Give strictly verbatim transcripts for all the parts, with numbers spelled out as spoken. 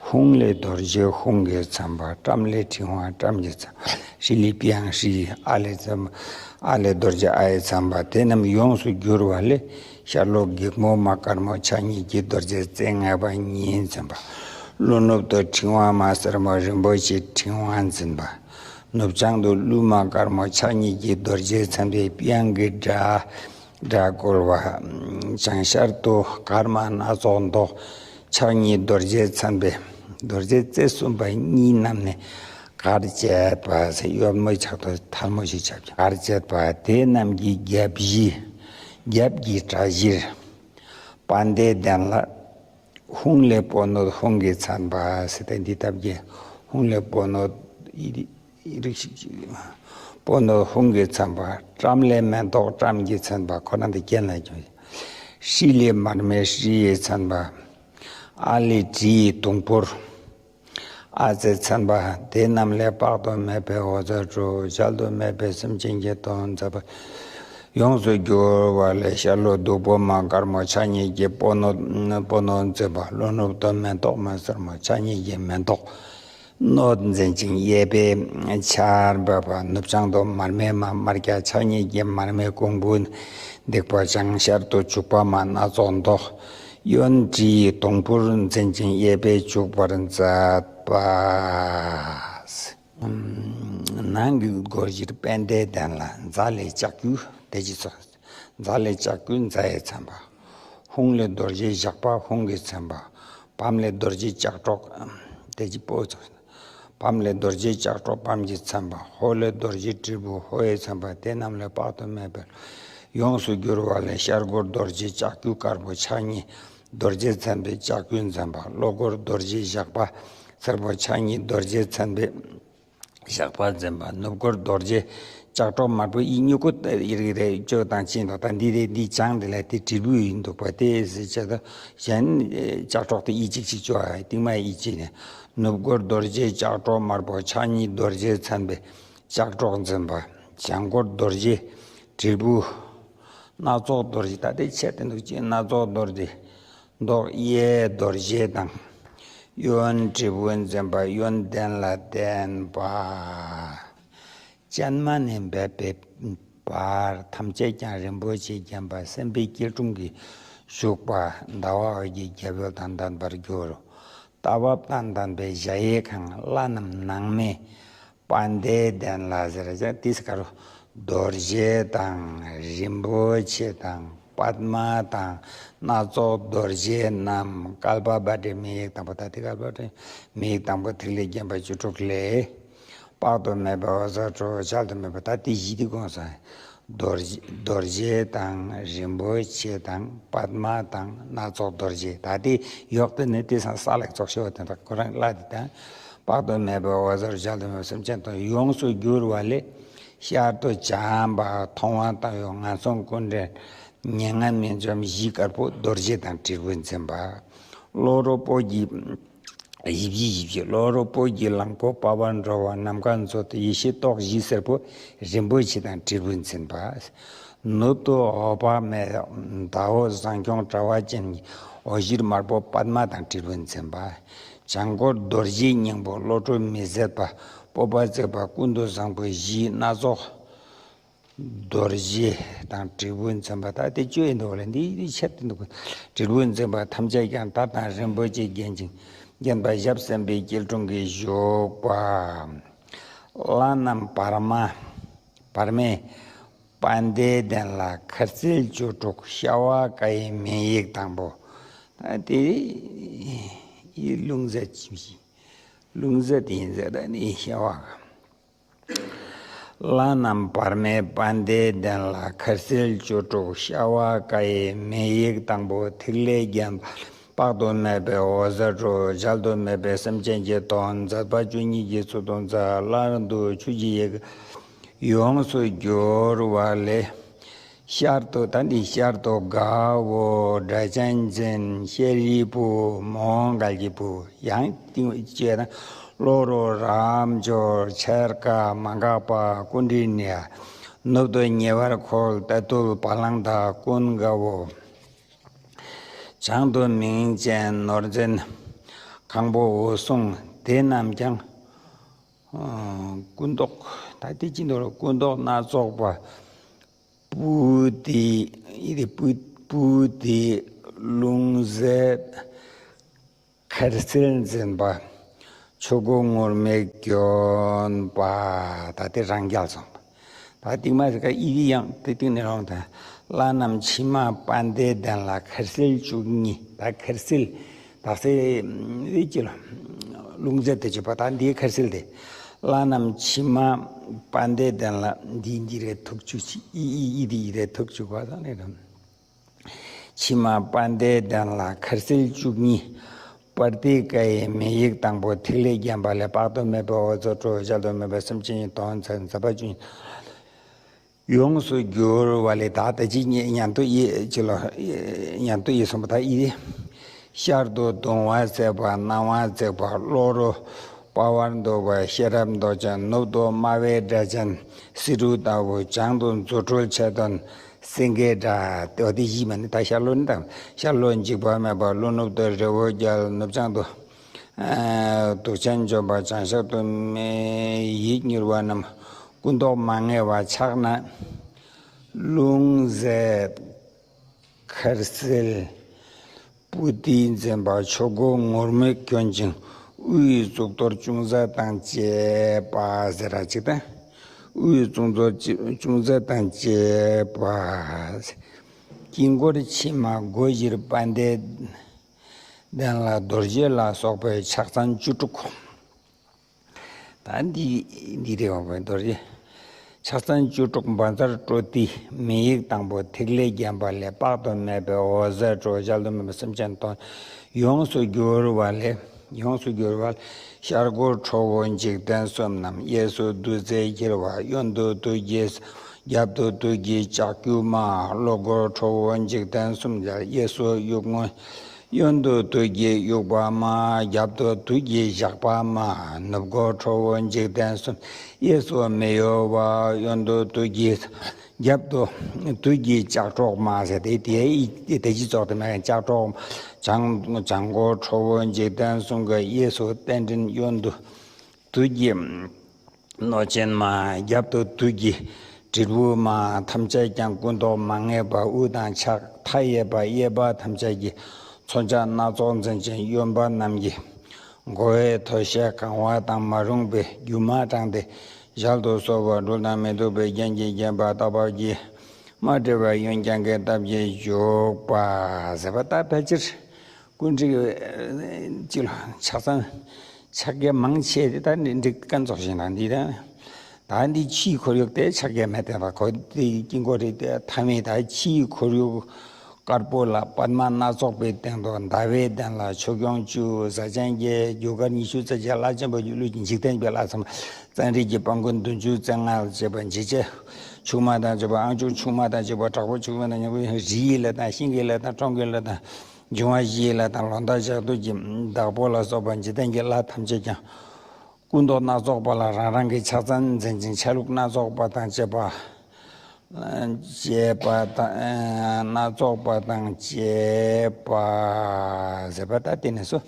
ཧཱུྃ་ལས་རྡོ་རྗེ་ཧཱུྃ་གིས་མཚོན་པ། ཏྲཾ་ལས་ཕྲེང་བ་ཏྲཾ་གྱིས་མཚོན་པ། ཧྲཱིཿལས་པི་ཡང་ཧྲཱིཿ་ཨཱ་ལས་མཚོན་པ། ཨཱ་ལས་རྡོ་རྗེ་ཨཱ་ཡིས་མཚོན་པ། དེ་རྣམས་ཡོངས་སུ་གྱུར་པ་ལས། ཤར་ལྷོ་སྒེག་མོ་མ་དཀར་མོ་ཕྱག་གཉིས་ཀྱིས། རྡོ་རྗེ་རྩེ་ལྔ་པ་ཉིད་མཚོན་པ། ལྷོ་ནུབ་ཏུ་ཕྲེང་བ་མ་སེར་མོ། རིན་པོ་ཆེའི་ཕྲེང་བ་འཛིན་པ། ནུབ་བྱང་དུ་ཀླུ་མ་དཀར་མོ་ཕྱག་གཉིས་ཀྱིས། རྡོ་རྗེ་མཚོན་པའི་དབྱངས་ཀྱི་སྒྲ་སྒྲ་བསྐུལ་བ། བྱང་ཤར་དུ་དཀར་དམར་སྣ་ཚོགས་མདོག་ཕྱག་གཉིས་རྡོ་རྗེ་མཚོན་པའི། རྡོ་རྗེ་རྩེ་གསུམ་པ་གཉིས་རྣམས་ནི། གར་བྱེད་པ་ཟེར་གཡོན་མོའི་ཕྱག་ཏུ་ཐལ་མོ་ཞིག་བྱ་བྱ། གར་བྱེད་པ་དེ་རྣམས་ཀྱི་རྒྱབ་གཞི། རྒྱབ་ཀྱི་གྲྭ་བཞིར། པད་ཟླའི་གདན་ལ། ཧཱུྃ་ལས་སྤོས་ནོར་ཧཱུྃ་གིས་མཚོན་པ་ཟེར་ཏེ་འདི་ལྟ་བུའི་ཧཱུྃ་ལས་སྤོས་ནོར་ཡི་རིགས་ཤིག་སྤོས་ནོར་ཧཱུྃ་གིས་མཚོན་པ། ཏྲཾ་ལས་མེ་ཏོག་ཏྲཾ་གྱིས་མཚོན་པ། ཁོ་རང་དེ་རྒྱན་ལ་གྱུར། ཧྲཱིཿལས་མར་མེ་ཧྲཱིཿཡིས་མཚོན་པ། ཨཱ་ལས་དྲི་ཡི་དུང་ཕོར། ཨ་ཙི་མཚོན་པ། དེ་རྣམས་ལས་དཔག་ཏུ་མེད་པའི་འོད་ཟེར་འཕྲོ། གཞལ་དུ་མེད་པའི་སེམས་ཅན་གྱི་དོན་མཛད་པ། ཡོངས་སུ་གྱུར་པ་ལས། ཤར་ལྷོ་བདུག་སྤོས་མ་དཀར་མོ་ཕྱག་གཉིས་ཀྱིས། སྤོས་ནོར་སྤོས་ནོར་འཛིན་པ། ལྷོ་ནུབ་ཏུ་མེ་ཏོག་མ་སེར་མོ་ཕྱག་གཉིས་ཀྱིས། མེ་ཏོག་སྣོད་འཛིན་ཅིང་གཡས་པས་ཆར་འབེབས་པ། ནུབ་བྱང་དུ་མར་མེ་མ་དམར་སྐྱ་ཕྱག་གཉིས་ཀྱིས། མར་མེ་ཀོང་བུ་འདེགས་པ། བྱང་ཤར་དུ་བྱུག་པ་མ་སྣ་ཚོགས་མདོག་གཡོན་དྲི་ཡི་དུང་ཕོར་འཛིན་ཅིང་། གཡས་པས་བྱུག་པར་མཛད་པ། ནང་གི་སྒོ་བཞིར་པད་ཟླའི་གདན་ལ་ཛཿལས་ལྕགས་ཀྱུ་དེ་ཅི་ཚོ། ཛཿལས་ལྕགས་ཀྱུ་ཛཿཡིས་མཚོན་པ། ཧཱུྃ་ལས་རྡོ་རྗེ་ཞགས་པ་ཧཱུྃ་གིས་མཚོན་པ། བཾ་ལས་རྡོ་རྗེ་ལྕགས་སྒྲོག་དེ་ཅི་པོ་ཚོ། བཾ་ལས་རྡོ་རྗེ་ལྕགས་སྒྲོག་བཾ་གྱིས་མཚོན་པ། ཧོ་ལས་རྡོ་རྗེ་དྲིལ་བུ་ཧོ་ཡིས་མཚོན་པ། དེ་རྣམས་ལས་དཔག་ཏུ་མེད་པའི་ཡོངས་སུ་གྱུར་པ་ལས། ཤར་སྒོར་རྡོ་རྗེ་ལྕགས་ཀྱུ་དཀར་པོ་ཕྱག་གཉིས། རྡོ་རྗེ་མཚོན་པའི་ལྕགས་ཀྱུས་མཚོན་པ། ལྷོ་སྒོར་རྡོ་རྗེ་ཞགས་པ་སེར་པོ་ཕྱག་གཉིས། རྡོ་རྗེ་མཚོན་པའི་ཞགས་པ་འཛིན་པ། ནུབ་སྒོར་རྡོ་རྗེ་ལྕགས་སྒྲོག་དམར་པོ་ཡི་མྱུ་གུ་ཡི་རིགས་རེ་བཅོས་དང་ཅི་འདུག་ད་འདི་རེད། འདི་བྱང་འདི་ལ་དེ་དྲིལ་བུ་ཡིན་འདུག་པ་དེ་ཟེར་བྱས་ད་གཞན་ལྕགས་སྒྲོག་དེ་ཡི་གཅིག་གཅིག་བཅོས་ཨ་རྟིང་མ་ཡི་གཅིག་ནས། ནུབ་སྒོར་རྡོ་རྗེ་ལྕགས་སྒྲོག་དམར་པོ་ཕྱག་གཉིས། རྡོ་རྗེ་མཚོན་པའི་ལྕགས་སྒྲོག་འཛིན་པ། བྱང་སྒོར་རྡོ་རྗེ་དྲིལ་བུ། སྣ་ཚོགས་རྡོ་རྗེ། ད་ལྟའི་ཆེད་དུ་འདུག་ཅེས་སྣ་ཚོགས་རྡོ་རྗེ། མདོག་གཡས་རྡོ་རྗེ་དང་། གཡོན་དྲིལ་བུ་འཛིན་པ། གཡོན་གདན་ལ་བརྟེན་པ། སྤྱན་མ་ནས་འབེབས་པའི་བར་ཐམས་ཅད་ཀྱང་རིན་པོ་ཆེས་བརྒྱན་པ་སེམས་དཔའི་སྐྱིལ་ཀྲུང་གིས་བཞུགས་པ། ཟླ་བ་འོད་ཀྱི་རྒྱལ་པོ་དང་ལྡན་པར་གྱུར། རྟ་བབས་དང་ལྡན་པའི་གཞལ་ཡས་ཁང་། ལྷ་རྣམས་ནང་མའི་པད་ཟླའི་གདན་ལ་ཟེར་ཅིང་དེ་སྐབས་རྡོ་རྗེ་དང་རིན་པོ་ཆེ་དང་པདྨ་དང་སྣ་ཚོགས་རྡོ་རྗེ་རྣམས། བསྐལ་པ་པྲ་ཊིའི་མིང་ཡིག་དང་པོ། ད་དེ་བསྐལ་པ་པྲ་ཊིའི་མིང་ཡིག་དང་པོ་ཐིག་ལེ་བརྒྱན་པ་བཅུ་དྲུག་ལས། དཔག་ཏུ་མེད་པའི་འོད་ཟེར་འཕྲོ། གཞལ་དུ་མེད་པ། ད་དེ་བཞི་དེ་དགོངས་སོ། རྡོ་རྗེ་རྡོ་རྗེ་དང་རིན་པོ་ཆེ་དང་པདྨ་དང་སྣ་ཚོགས་རྡོ་རྗེ། ད་དེ་ཡོག་དེ་ནི་དེ་སང་ས་ལེགས་ཚོགས་ཤོག་དེ་འདྲ་ཁོ་རང་བླ་དེ་དང་། དཔག་ཏུ་མེད་པའི་འོད་ཟེར་གཞལ་དུ་མེད་པ་སེམས་ཅན་དོན་ཡོངས་སུ་གྱུར་པ་ལས། ཤར་དུ་བྱམས་པ་མཐོང་བ་དང་ཡང་ངན་སོང་ཀུན་བྲལ་མྱ་ངན་མི་འཇོམས་གཞི་དཀར་པོ་རྡོ་རྗེ་དང་དྲིལ་བུ་འཛིན་པ། ལྷོ་རུ་སྤོས་ཀྱི་ཡིབ་ཡིབ་ཡིབ་ཡིབ། ལྷོ་རུ་སྤོས་ཀྱི་གླང་པོ་དཔའ་བ་འགྲོ་བ་ནམ་མཁའ་མཛོད་དུ་ཡེ་ཤེས་ཏོག་བཞི་སེར་པོ་རིན་པོ་ཆེ་དང་དྲིལ་བུ་འཛིན་པ། ནུབ་ཏུ་འོད་དཔག་མེད་ཟླ་འོད་བཟང་སྐྱོང་དྲ་བ་ཅན་གྱི་འོད་ཞུ་དམར་པོ་པདྨ་དང་དྲིལ་བུ་འཛིན་པ། བྱང་སྒོར་རྡོ་རྗེ་སྙིང་པོ་བློ་གྲོས་མི་ཟད་པ་སྤོབས་པ་བརྩེགས་པ་ཀུན་ཏུ་བཟང་པོ་བཞི་སྣ་ཚོགས་རྡོ་རྗེ་དང་དྲིལ་བུ་འཛིན་པ། ད་དེ་བཅོས་ཡིན་འདུག་ལ་འདི་འདི་ཆེད་དུ་འདུག་དྲིལ་བུ་འཛིན་པ་ཐམས་ཅད་ཀྱང་དར་དང་རིན་པོ་ཆེས་བརྒྱན་ཅིང་བརྒྱན་པ་ཞབས་སེམས་དཔའི་སྐྱིལ་ཀྲུང་གིས་བཞུགས་པ། ལྷ་རྣམས་བར་མ་བར་མའི་པད་ཟླའི་གདན་ལ་ཁ་རྩིལ་བཅུ་དྲུག་ཤ་བ་ཀ་ཡི་མིང་ཡིག་དང་པོ། ད་དེ་ཡི་ལྷུང་བཟེད་ཅིང་ལྷུང་བཟེད་དེ་ཡིན་ཟེར་ད་ནི་ཤ་བ་ཀ། ལྷ་རྣམས་བར་མའི་པད་ཟླའི་གདན་ལ་ཁ་རྩིལ་བཅུ་དྲུག་ཤ་བ་ཀ་ཡི་མིང་ཡིག་དང་པོ་ཐིག་ལེ་བརྒྱན་པ། དཔག་ཏུ་མེད་པའི་འོད་ཟེར་འཕྲོ། གཞལ་དུ་མེད་པའི་སེམས་ཅན་གྱི་དོན་མཛད་པ་བཅུ་གཉིས་ཀྱི་ཚུལ་དུ་མཛད། སླར་འདུ་ཆུ་སྐྱེས་ཡི་གེ་ཡོངས་སུ་གྱུར་པ་ལས། ཤར་དུ་ད་འདི་ཤར་དུ་དགའ་བོ་སྒྲ་གཅན་འཛིན་ཤེལ་རིའི་བུ་མོའུ་འགལ་གྱི་བུ། ཡང་སྟེང་བཅས་དང་ལྷོ་རུ་རབ་འབྱོར་འཆར་ཀ་མ་འགགས་པ་ཀཽཎྜི་ནྱ། ནུབ་ཏུ་ཉེ་བར་འཁོར་རྟ་ཐུལ་བ་ལང་དང་ཀུན་དགའ་བོ། བྱང་དུ་མིང་ཅན་ནོར་འཛིན་གང་པོ་འོད་སྲུང་དེ་རྣམས་ཀྱང་། ཨ། སྐུ་མདོག་ད་དེ་ཅི་འདུག་ལ། སྐུ་མདོག་སྣ་ཚོགས་པ། སྤུ་དེ་ཡི་དེ་སྤུ་སྤུ་དེ་ལྷུང་བཟེད་ཁར་སིལ་འཛིན་པ། ཆོས་སྒོ་ངུར་སྨྲིག་གྱོན་པ། ད་དེ་རང་རྒྱལ་སོང་པ། ད་རྟིང་མ་ཟེར་ཀ་ཨི་དེ་ཡང་དེ་སྟེང་ནས་རང་དང་། བླ་རྣམས་ཕྱི་མ་པཎྜི་ཏའི་གདན་ལ་ཁར་སིལ་བཅུ་གཉིས། ད་ཁར་སིལ་དག་སེ་རེད་ཅི་ལ། ལྷུང་བཟེད་དེ་བྱེད་པ། ད་འདིའི་ཁར་སིལ་དེ། བླ་རྣམས་ཕྱི་མ་པཎྜི་ཏའི་གདན་ལ་འདི་འདི་རེད་ཐུག་བཅུག་ཅི། ཨི་ཨི་ཨི་དེ་ཨི་རེད་ཐུག་བཅུག་པ་དང་ནི་རམ། ཕྱི་མ་པཎྜི་ཏའི་གདན་ལ་ཁར་སིལ་བཅུ་གཉིས། པར་ཏི་ཀ་ཡི་མིང་ཡིག་དང་པོ་ཐིག་ལེ་བརྒྱན་པ་ལས་དཔག་ཏུ་མེད་པའི་འོད་ཟེར་སྤྲོ། གཞལ་དུ་མེད་པའི་སེམས་ཅན་གྱི་དོན་མཛད་མཛད་པ་བཅུ་གཉིས་ཡོངས་སུ་གྱུར་པ་ལས། ད་ལྟ་ཅི་ཉན་དུ་ཡི་ཅི་ལོ། ཉན་དུ་ཡི་གསུངས་པ་ད་ཡི། ཤར་དུ་གདུང་བ་སེལ་བ་སྣང་བ་བརྩེགས་པ། ལྷོ་རུ་དཔའ་བར་འདུག་པ་ཤེས་རབ་མདོག་ཅན། ནུབ་ཏུ་སྨྲ་བའི་སྒྲ་ཅན་བསེ་རུ་ལྟ་བུ། བྱང་དུ་རྫུ་འཕྲུལ་ཆེ་སྟོན་སེང་གེའི་སྒྲ། དེ་བ་དེ་བཞི་མ་ནི་ད་ཤར་ལྷོ་ནི་དང་། ཤར་ལྷོ་འཇིགས་པ་མེད་པ། ལྷོ་ནུབ་ཏུ་རི་བོ་རྒྱལ། ནུབ་བྱང་དུ་ཨ་གདུགས་ཅན་འཇོམས་པ། བྱང་ཤར་དུ་མེ་ཡིད་མྱུར་བ་རྣམས། སྐུ་མདོག་མ་ངེས་པ་ཕྱག་ན་ལྷུང་བཟེད་ཁར་སིལ། སྤུ་དེ་འཛིན་པ། ཆོས་སྒོ་ངུར་སྨྲིག་གྱོན་ཅིང་། དབུའི་གཙུག་ཏོར་ཅུང་ཟད་དང་བཅས་པ་ཟེར་ར་ཅིག་དང་། དབུའི་གཙུག་ཏོར་ཅུང་ཟད་དང་བཅས་པ། དཀྱིལ་འཁོར་ཕྱི་མ་སྒོ་བཞིར་པཎྜི་ཏའི་གདན་ལ་རྡོ་རྗེ་ལ་སོགས་པའི་ཕྱག་མཚན་བཅུ་དྲུག། ད་འདི་འདི་རེད་བ། རྡོ་རྗེ་ཕྱག་མཚན་བཅུ་དྲུག་བཛྲ་ཀྲོ་ཏི་མིང་ཡིག་དང་པོ་ཐིག་ལེ་བརྒྱན་པ་ལས་དཔག་ཏུ་མེད་པའི་འོད་ཟེར་སྤྲོ། གཞལ་དུ་མེད་པའི་སེམས་ཅན་དོན་ཡོངས་སུ་གྱུར་པ་ལས། ཡོངས་སུ་གྱུར་པ་ལས། ཤར་སྒོར་ཁྲོ་བོ་འཇིག་རྟེན་གསུམ་རྣམས། གཡས་སུ་བདུད་རྩི་འཁྱིལ་བ། གཡོན་དུ་བདུད་ཀྱི། རྒྱབ་ཏུ་བདུད་ཀྱི་ལྕགས་ཀྱུ་མ། ལྷོ་སྒོར་ཁྲོ་བོ་འཇིག་རྟེན་གསུམ་རྒྱལ། གཡས་སུ་དབྱུག་སྔོན། གཡོན་དུ་བདུད་ཀྱི་དབྱུག་པ་མ། རྒྱབ་ཏུ་བདུད་ཀྱི་ཞགས་པ་མ། ནུབ་སྒོར་ཁྲོ་བོ་འཇིག་རྟེན་གསུམ། གཡས་སུ་མི་གཡོ་བ། གཡོན་དུ་བདུད་ཀྱི། རྒྱབ་ཏུ་བདུད་ཀྱི་ལྕགས་སྒྲོག་མ་ཟེར་ཏེ་དེ་ཡི་དེ་སྤྱི་ཚོགས་དེ་མ་ཡང་ལྕགས་སྒྲོག། བྱང་བྱང་སྒོར་ཁྲོ་བོ་འཇིག་རྟེན་གསུམ་གྱི། གཡས་སུ་རྟེན་འབྲེལ། གཡོན་དུ་བདུད་ཀྱི་གནོད་སྦྱིན་མ། རྒྱབ་ཏུ་བདུད་ཀྱི་དྲིལ་བུ་མ། ཐམས་ཅད་ཀྱང་སྐུ་མདོག་མ་ངེས་པ། དབུ་དང་ཕྱག་མཐའ་ཡས་པ། གཡས་པ་ཐམས་ཅད་ཀྱི་མཚོན་ཆ་སྣ་ཚོགས་འཛིན་ཅིང་། གཡོན་པ་རྣམས་ཀྱི་མགོ་བོའི་ཐོད་བཞག་གང་བ་དང་མ་རུངས་པའི་རྒྱུ་མ་དྲངས་ཏེ་ཞལ་དུ་གསོལ་བ། སྦྲུལ་དང་མི་སྡུག་པའི་རྒྱན་གྱིས་བརྒྱན་པ། རྟག་པར་གྱི་མ་བསྒྲིབས་པ། གཡོན་བརྐྱང་གི་སྟབས་ཀྱིས་བཞུགས་པ་ཟེར་བ་ད་ཕལ་ཆེར་སྐུ་འཁྲིགས་ཅི་ལ་ཕྱག་མཚན་ཕྱག་རྒྱ་མང་ཆེ་དེ་ད་འདི་འཁྲིགས་ཀན་ཚོགས་ཤིང་དང་འདི་དང་། ད་འདི་ཕྱིའི་ཁོར་ཡུག་དེ་ཕྱག་རྒྱ་མེད་དེ་བ་ཁོ་དེ་དཀྱིལ་འཁོར་རེད་དེ། མཐའ་མའི་ད་ཕྱིའི་ཁོར་ཡུག་དཀར་པོ་ལ་པདྨ་སྣ་ཚོགས་པའི་སྟེང་དུ་ཟླ་བའི་གདན་ལ་ཆོས་སྐྱོང་བཅུ། གཟའ་ཆེན་བརྒྱད། རྒྱུ་སྐར་ཉི་ཤུ་རྩ་གཅིག། ལྷ་ཆེན་པོ་ལུས་ཀྱི་འཇིག་རྟེན་པའི་ལྷ་ཚངས་པ། ཙཱ་རི་གི་དཔལ་མགོན་བདུན་ཅུ་རྩ་ལྔ་ལ་བཅས་པ། འཇིགས་བྱེད་ཆུང་མ་དང་བཅས་པ། ཨང་ཅུང་ཆུང་མ་དང་བཅས་པ། དྲག་པོ་ཆུང་མ་དང་བཅས་པ། རི་ཡི་ལྷ་དང་། ཤིང་གི་ལྷ་དང་། གྲོང་གི་ལྷ་དང་། འབྱུང་བ་བཞིའི་ལྷ་དང་། ལོ་ཟླ་ཞག་དུས་ཀྱི་བདག་པོ་ལ་སོགས་པ་འཇིག་རྟེན་གྱི་ལྷ་ཐམས་ཅད་ཀྱང་སྐུ་མདོག་སྣ་ཚོགས་པ་ལ་རང་རང་གི་ཕྱག་མཚན་འཛིན་ཅིང་། ཆ་ལུགས་སྣ་ཚོགས་པ་དང་བཅས་པ། བཅས་པ་དང་། སྣ་ཚོགས་པ་དང་བཅས་པ་ཟེར་བ་ད་དེ་ནས་སུ།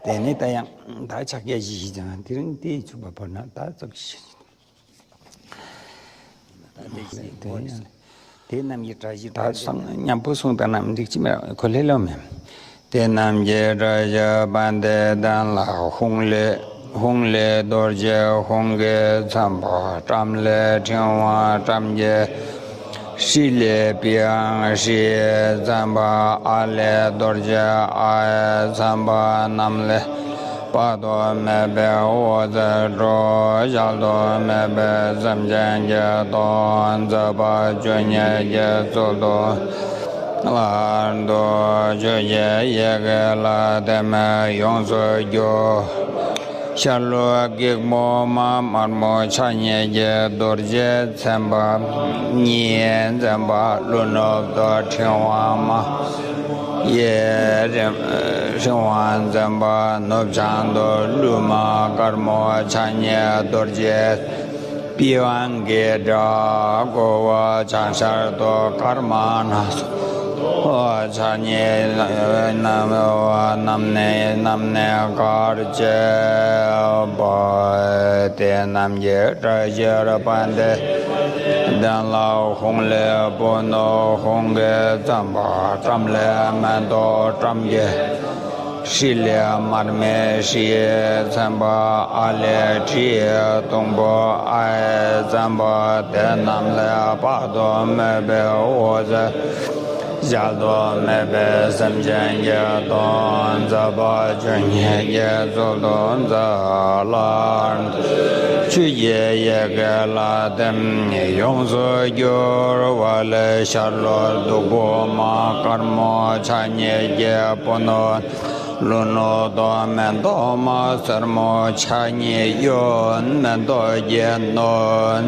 དེ་ནས་ད་ཡང་ད་ཕྱག་རྒྱ་བཞི་བཞི་ཀྱང་དེ་རིང་དེའི་ཚུགས་པ་བོར་ན་ད་ཙོགས་ཞིག། དེ་རྣམས་ཀྱི་སྒྲ་བཞི། ད་སང་མཉམ་པོ་གསུངས་དང་རྣམས་འགྲིག་ཅི་མེད་གོ་ལེ་ལོ་མེད། དེ་རྣམས་ཀྱི་སྒྲ་བཞི་པཎྜི་ཏའི་གདན་ལ། ཧཱུྃ་ལས་ཧཱུྃ་ལས་རྡོ་རྗེ་ཧཱུྃ་གིས་མཚན་པ། ཊཾ་ལས་ཕྲེང་བ་ཊཾ་གྱིས། ཧྲཱིཿལས་པི་ཝཾ་ཧྲཱིཿས་མཚན་པ། ཨ་ལས་རྡོ་རྗེ་ཨཱ་ཡིས་མཚན་པ། ནཾ་ལས་དཔག་ཏུ་མེད་པའི་འོད་ཟེར་སྤྲོ། གཞལ་དུ་མེད་པའི་སེམས་ཅན་གྱི་དོན་མཛད་པ་བཅུ་གཉིས་ཀྱི་ཚུལ་དུ་ལྷར་བསྡུ། ཆོས་ཀྱི་ཡི་གེ་ལ་དེ་མོ་ཡོངས་སུ་གྱུར། ཤར་ལྷོ་སྒེག་མོ་མ། དམར་མོ་ཕྱག་གཉིས་ཀྱི་རྡོ་རྗེས་མཚན་པ། གཉིས་མཚན་པ། ལྷོ་ནུབ་ཏུ་ཕྲེང་བ་མ། གཡས་ཕྲེང་བ་མཚན་པ། ནུབ་བྱང་དུ་ལུས་མ་དཀར་མོ་ཕྱག་གཉིས་རྡོ་རྗེ་པི་ཝང་གི་སྒྲ་གོ་བ། བྱང་ཤར་དུ་དཀར་མ་སྣ་ཚོགས། ཕྱག་གཉིས་རྣམས་རྣམས་ནས་རྣམས་ནས་གར་བྱེད་པ། དེ་རྣམས་ཀྱི་བཀྲ་ཤིས་པད་ཟླའི་གདན་ལ། ཧཱུྃ་ལས་སྤོས་ནོར་ཧཱུྃ་གིས་མཚན་པ། ཊཾ་ལས་མེ་ཏོག་ཊཾ་གྱིས། ཧྲཱིཿ་ལས་མར་མེ་ཧྲཱིཿ་མཚན་པ། ཨ་ལས་དྲི་ཡི་དུང་ཕོར་ཨའི་མཚན་པ། དེ་རྣམས་ལས་དཔག་ཏུ་མེད་པའི་འོད་ཟེར་གཞལ་དུ་མེད་པའི་སེམས་ཅན་གྱི་དོན་མཛད་པ་ཆོས་ཉིད་ཀྱི་ཚུལ་དུ་མཛད་ལ། ཆོས་ཀྱི་ཡི་གེ་ལ་བརྟེན་ཡོངས་སུ་གྱུར་པ་ལས། ཤར་ལྷོ་སྟུག་པོ་མ། དཀར་མོ་ཕྱག་གཉིས་ཀྱི་སྤོས་ནོར། ལྷོ་ནུབ་སྟོད་སྨད་མདོ་སྨད། སེར་མོ་ཕྱག་གཉིས་གཡོན། མེ་ཏོག་གི་སྣོད།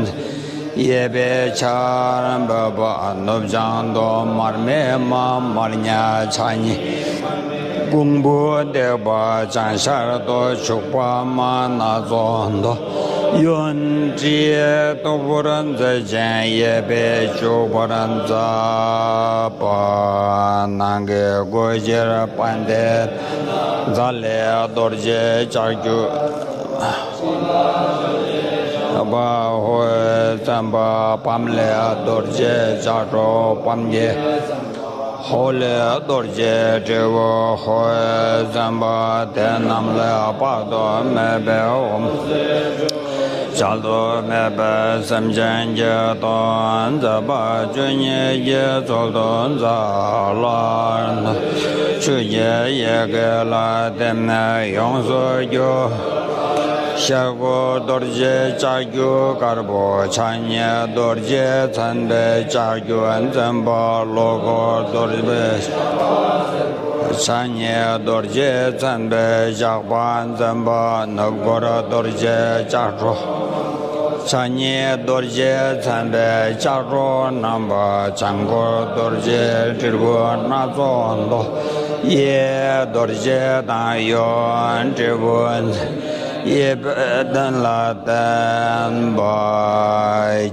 གཡས་པས་ཆར་འབེབས་པ། ནུབ་བྱང་དུ་མར་མེ་མ། མར་ཉ་ཕྱག་གཉིས་ཀྱི་ཕུང་པོ་བཏེགས་པ། བྱང་ཤར་དུ་བྱུག་པ་མ། སྣ་ཚོགས་འདོད་ཡོན་སྤྲུལ་སྟུག་པོར་མཛེས་ཤིང་། གཡས་པས་བྱུག་པར་མཛད་པ། ནང་གི་སྒོ་བཞིར་པད་ཟླའི་གདན་ལ། རྫ་ལས་རྡོ་རྗེ་ལྕགས་ཀྱུ་པ། ཧོ་མཚན་པ། བམ་ལས་རྡོ་རྗེ་ལྕགས་སྒྲོག་བམ་གྱིས། ཧོ་ལས་རྡོ་རྗེ་དྲིལ་བུ་ཧོ་མཚན་པ། དེ་རྣམས་ལས་དཔག་ཏུ་མེད་པའི་འོད་ཟེར་གཞལ་དུ་མེད་པའི་སེམས་ཅན་གྱི་དོན་མཛད་པ་ཆོས་ཉིད་ཀྱི་ཚུལ་དུ་མཛད་ལ། ཆོས་ཀྱི་ཡི་གེ་ལ་བརྟེན་ནས་ཡོངས་སུ་གྱུར། ཤར་སྒོར་རྡོ་རྗེ་ལྕགས་ཀྱུ་དཀར་པོ། ཕྱག་གཉིས་རྡོ་རྗེ་མཚན་པའི་ལྕགས་ཀྱུ་མཚན་པ། ལྷོ་སྒོར་རྡོ་རྗེ། ཕྱག་གཉིས་རྡོ་རྗེ་མཚན་པའི་ཞགས་པ་མཚན་པ། ནུབ་སྒོར་རྡོ་རྗེ་ལྕགས་སྒྲོག། ཕྱག་གཉིས་རྡོ་རྗེ་མཚན་པའི་ལྕགས་སྒྲོག་བསྣམས་པ། བྱང་སྒོར་རྡོ་རྗེ་དྲིལ་བུ་སྣ་ཚོགས་འདོད། གཡས་རྡོ་རྗེ་དང་གཡོན་དྲིལ་བུ། གཡས་པས་གདན་ལ་བརྟེན་པ།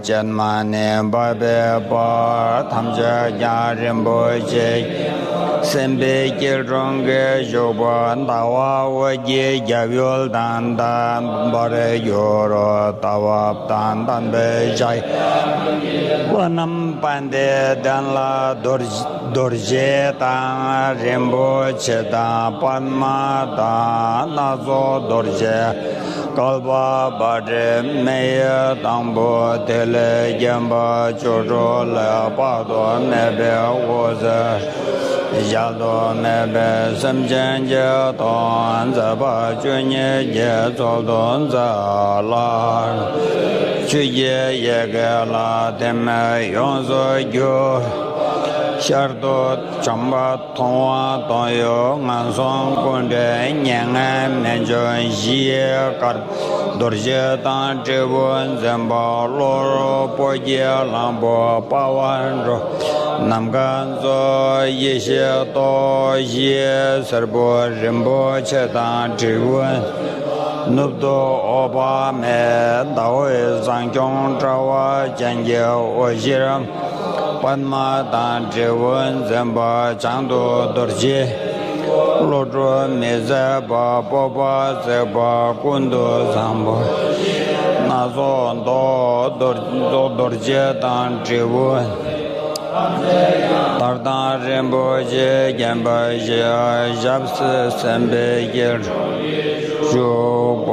སྤྱན་མ་ནས་འབབ་པའི་བར་ཐམས་ཅད་ཀྱང་རིན་པོ་ཆེ་སེམས་དཔའི་སྐྱིལ་ཀྲུང་གིས་བཞུགས་པ། ཟླ་བ་འོད་ཀྱི་རྒྱལ་པོ་དང་ལྡན་པར་གྱུར་ཏོ། ཟླ་བ་དང་ལྡན་པའི་ཞགས་པ་རྣམས་པད་ཟླའི་གདན་ལ། རྡོ་རྗེ་རྡོ་རྗེ་དང་རིན་པོ་ཆེ་དང་པདྨ་དང་སྣ་ཚོགས་རྡོ་རྗེ། བསྐལ་པ་པ་ཏྲའི་མེ་ཡི་དང་པོ། དེ་ལས་བརྒྱན་པ་བཅུ་དྲུག་ལས་དཔག་ཏུ་མེད་པའི་འོད་ཟེར་གཞལ་དུ་མེད་པའི་སེམས་ཅན་གྱི་དོན་མཛད་པ་ཆོས་ཉིད་ཀྱི་ཚུལ་དུ་མཛད་ལ། ཆོས་ཀྱི་ཡི་གེ་ལ་བརྟེན་ནས་ཡོངས་སུ་གྱུར། ཤར་དུ་བྱམས་པ་མཐོང་བ་དང་ཡུལ་ངན་སོང་ཀུན་བྲལ་མྱ་ངན་མི་འབྱུང་བཞིའི་དཀར་པོ་རྡོ་རྗེ་དང་དྲིལ་བུ་འཛིན་པ། གློ་བུར་སྤོས་ཀྱི་གླང་པོ་དཔའ་བ་འབྲོག་ནམ་མཁའ་མཛོད་ཡེ་ཤེས་ཏོག་བཞི། སེར་པོ་རིན་པོ་ཆེ་དང་དྲིལ་བུ། ནུབ་ཏུ་འོད་དཔག་མེད་ཟླ་འོད་བཟང་སྐྱོང་དྲ་བ་ཅན་གྱི་འོད་ཞིར། པདྨ་དང་དྲིལ་བུ་འཛིན་པ། བྱང་དུ་རྡོ་རྗེ། གློ་དྲུག་མི་བཟད་པ། སྤོབས་པ་བརྩེགས་པ་ཀུན་ཏུ་བཟང་པོ། སྣ་ཚོགས་མདོག་རྡོ་རྡོ་རྗེ་དང་དྲིལ་བུ། དར་དང་རིན་པོ་ཆེས་བརྒྱན་པ་བཞི། ཞབས་སུ་སེམས་དཔའི་སྐྱིལ་ཀྲུང་བཞུགས་པ་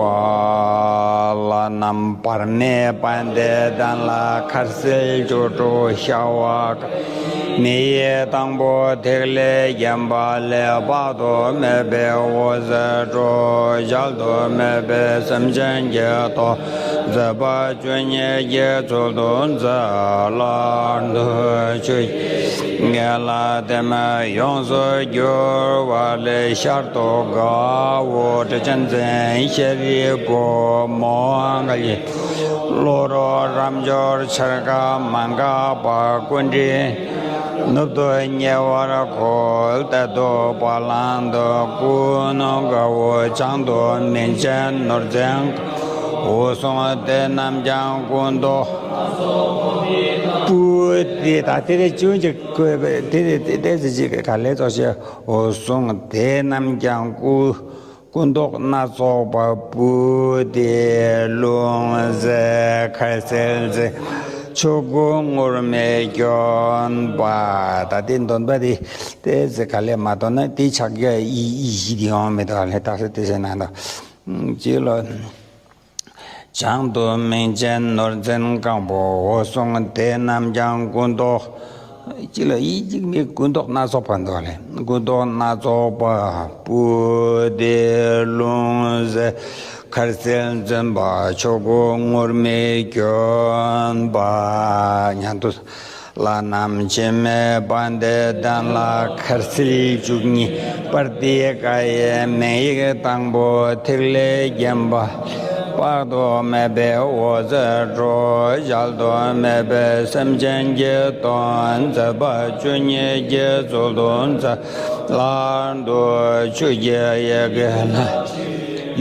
ལ། བར་མེ་པད་ཟླའི་གདན་ལ། ཁ་ཟས་བཅུ་དྲུག་ཤ་བ་ཀ་མེ་ཡི་དང་པོ། ཐིག་ལེས་བརྒྱན་པ་ལས་དཔག་ཏུ་མེད་པའི་འོད་ཟེར་སྤྲོ། གཞལ་དུ་མེད་པའི་སེམས་ཅན་གྱི་དོན་མཛད་པ་ཆོས་ཉིད་ཀྱི་ཚུལ་དུ་མཛད་ལ། འདི་ཆོས་ཀྱི་ཡི་གེ་ལ་བརྟེན་ནས་ཡོངས་སུ་གྱུར་པ་ལས། ཤར་དུ་དགའ་བོ་ཏྲི་ཙན་དན་ཤཱ་རིའི་བུ་མོ་ག་ལི། གློ་བུར་རབ་འབྱོར་འཆར་ཀ་མ་འགགས་པ་ཀུན་འདྲེན། ནུབ་ཏུ་ཉེ་བར་འཁོར་ཏེ་ཏོ་བ་ལང་དུ་ཀུན་དགའ་བོ། བྱང་དུ་མིང་ཆེན་ནོར་འཛིན་འོད་སྲུང་། དེ་རྣམས་ཀྱང་ཀུན་ཏུ་སྤུ་ དེ་ད་དེ་རེ་ཅུང་ཅིག་བཀོད་པས་དེ་རེ་ཏེ་ཏེ་ཟི་ཅིག་ག་ལེ་ཙོག་ཤེ་འོ་སོང་དེ་རྣམས་ཀྱང་སྐུ་སྐུ་མདོག་སྣ་ཚོགས་པ་སྤུ་དེ་ལྷུང་བཟེད་མཁར་སེར་འཛིན་ཆོས་སྐུ་ངུར་སྨྲིག་གྱོན་པ། ད་དེ་འདོན་པ་དེ་ཏེ་ཟི་ག་ལེ་མ་འདོན་ན་དེ་ཕྱག་རྒྱ་ཡི་ཡི་ཞི་དེ་ཡོང་མི་འདུག་ལེ། ད་སེ་དེ་ཟེར་ན་འདུག་ཅི་ལོ། བྱང་དུ་མིང་ཆེན་ནོར་འཛིན་སྐམ་པོ་འོ་སོང་དེ་རྣམས་ཀྱང་སྐུ་མདོག་ཅི་ལ་ཡིད་ཅིག་མི་སྐུ་མདོག་སྣ་ཚོགས་པ་འདུག་ལེ། སྐུ་མདོག་སྣ་ཚོགས་པ་སྤུ་དེ་ལྷུང་བཟེད་མཁར་སེར་འཛིན་པ་ཆོས་སྐུ་ངུར་སྨྲིག་གྱོན་པ། ཉན་དུ། ལྷ་རྣམས་འཆི་མེད་དཔལ་ལྡན་ལ། མཁར་སེར་བཅུ་གཉིས་པར་ཏི་ཀ་ཡི། མིང་ཡིག་དང་པོ་ཐིག་ལེས་བརྒྱན་པ། དཔག་ཏུ་མེད་པའི་འོད་ཟེར་སྤྲོ། གཞལ་དུ་མེད་པའི་སེམས་ཅན་གྱི་དོན། མཛད་པ་བཅུ་གཉིས་ཀྱི་ཚུལ་དུ་མཛད། ལག་ཏུ་ཆུ་སྐྱེས་ཡི་གེ་ལ།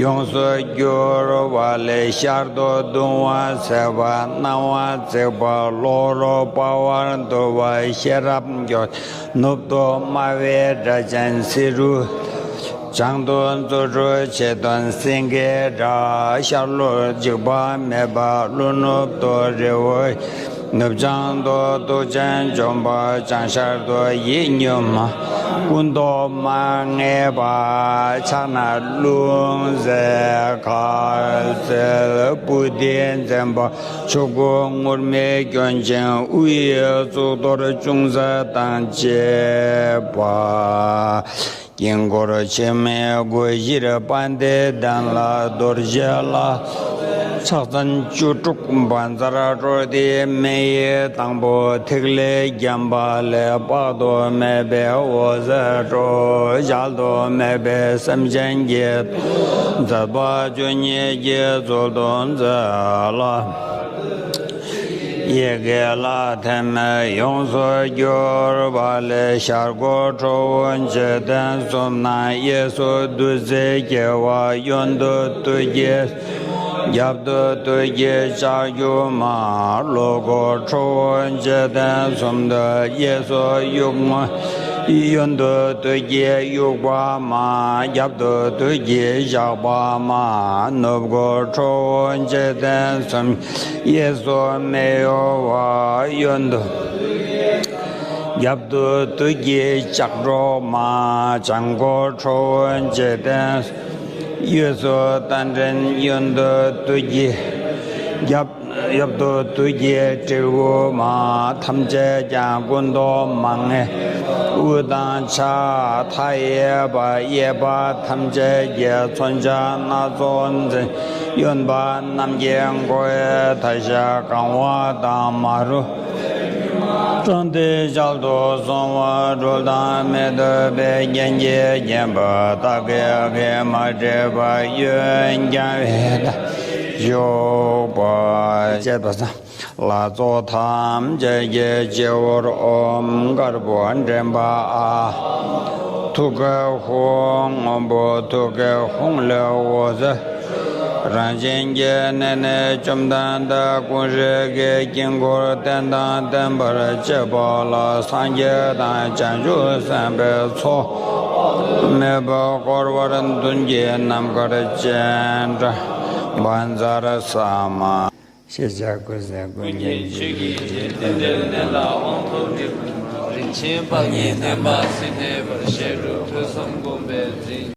ཡོངས་སུ་གྱུར་པ་ལས། ཤར་དུ་གདུང་བ་སེལ་བ། སྣང་བ་བརྩེགས་པ། གློ་བུར་དཔའ་བར་འདུལ་བ། ཤེས་རབ་འབྱོར། ནུབ་ཏུ་སྨྲ་བའི་སྒྲ་ཅན་བསེ་རུ། བྱང་དུ་རྫུ་འཕྲུལ་ཆེ་སྟོན་སེང་གེའི་སྒྲ། ཤར་ལྷོར་འཇིགས་པ་མེད་པ། ཀླུ་ནུབ་ཏུ་རི་བོ། ནུབ་བྱང་དུ་གདུག་ཅན་འཇོམས་པ། བྱང་ཤར་དུ་ཡིད་གཉུག་མ། སྐུ་མདོག་མ་ངེས་པ། ཕྱག་ན་ལྷུང་བཟེད་མཁར་སེར་སྤུ་དེ་འཛིན་པ། ཆོས་སྐུ་ངུར་སྨྲིག་གྱོན་ཅིང་། དབུ་ཡི་གཙུག་ཏོར་ཅུང་ཟད་དང་བཅས་པ། དཀྱིལ་འཁོར་ཕྱི་མའི་སྒོ་བཞིར་དཔལ་ལྡན་ལ། རྡོ་རྗེ་ལ་སོགས་པའི་ཕྱག་མཚན་བཅུ་དྲུག་བཛྲ་ཀྲོ་དྷའི་མིང་ཡིག་དང་པོ་ཐིག་ལེས་བརྒྱན་པ་ལས། དཔག་ཏུ་མེད་པའི་འོད་ཟེར་སྤྲོ། གཞལ་དུ་མེད་པའི་སེམས་ཅན་གྱི། མཛད་པ་བཅུ་གཉིས་ཀྱི་ཚུལ་དུ་མཛད་ལ། ཡི་གེ་ལ་ཐིམ་པས་ཡོངས་སུ་གྱུར་པ་ལས། ཤར་སྒོ་ཁྲོ་བོ་འཇིག་རྟེན་གསུམ་ན། གཡས་སུ་བདུད་རྩི་འཁྱིལ་བ། གཡོན་དུ་བདུད་ཀྱི། རྒྱབ་ཏུ་བདུད་ཀྱི་ལྕགས་ཀྱུ་མ། ལྷོ་སྒོ་ཁྲོ་བོ་འཇིག་རྟེན་གསུམ་དུ། གཡས་སུ་དབྱུག་མ། གཡོན་དུ་བདུད་ཀྱི་དབྱུག་པ་མ། རྒྱབ་ཏུ་བདུད་ཀྱི་ཞགས་པ་མ། ནུབ་སྒོ་ཁྲོ་བོ་འཇིག་རྟེན་གསུམ། གཡས་སུ་མི་གཡོ་བ། གཡོན་དུ། རྒྱབ་ཏུ་བདུད་ཀྱི་ལྕགས་སྒྲོག་མ། བྱང་སྒོ་ཁྲོ་བོ་འཇིག་རྟེན། གཡས་སུ་རྟ་མགྲིན། གཡོན་དུ་བདུད་ཀྱི། རྒྱབ། རྒྱབ་ཏུ་བདུད་ཀྱི་དྲིལ་བུ་མ། ཐམས་ཅད་ཀྱང་སྐུ་མདོག་མ་ངེས། དབུ་དང་ཕྱག་མཐའ་ཡས་པ། གཡས་པ་ཐམས་ཅད་ཀྱི་མཚོན་ཆ་སྣ་ཚོགས་འཛིན། གཡོན་པ་རྣམས་ཀྱི་མགོ་བོའི་མཐའ་བཞི་གང་བ་དང་མ་རུ། དྲངས་ཏེ་གཞལ་དུ་སོང་བ། སྒྲོལ་དང་མི་ལྡོག་པའི་རྒྱན་གྱིས་བརྒྱན་པ། རྟགས་བརྒྱད་ཀྱིས་མ་བྲིས་པ། གཡོན་བརྐྱང་བའི་བཞུགས་པ། ཅེས་པ་སང་། ལྷ་ཚོགས་ཐམས་ཅད་ཀྱི་སྤྱི་བོར་ཨོཾ་དཀར་པོ་མགྲིན་པ་ཨཱཿཧཱུྃ། ཐུགས་ཀའི་ཧཱུྃ་སྔོན་པོ། ཐུགས་ཀའི་ཧཱུྃ་ལས་འོད་ཟེར། རང་བཞིན་གྱི་གནས་ནས་བཅོམ་ལྡན་འདས་ཀུན་རིག་གི་དཀྱིལ་འཁོར་རྟེན་དང་བརྟེན་པར་བཅས་པ་ལ། སངས་རྒྱས་དང་བྱང་ཆུབ་སེམས་དཔའི་ཚོགས། མི་ཕམ་འཁོར་བར་འདུན་གྱི་རྣམ་དཀར་སྤྱན་དྲངས་པ་མཛད་ས་མ། ཤེས་བྱ་ཀུན་ཟད་ཀུན་གྱི་ཆོས་ཀྱི་རྗེ། རྟེན་འབྲེལ་གནས་ལ་དབང་ཐོབ་སྟེ། རིན་ཆེན་པ་ཉིད་བདེན་པ་སྲིད་གནས་པར་བཤད་སྒྲུབ་ཐོས་བསམ་སྒོམ་པས་འཛིན།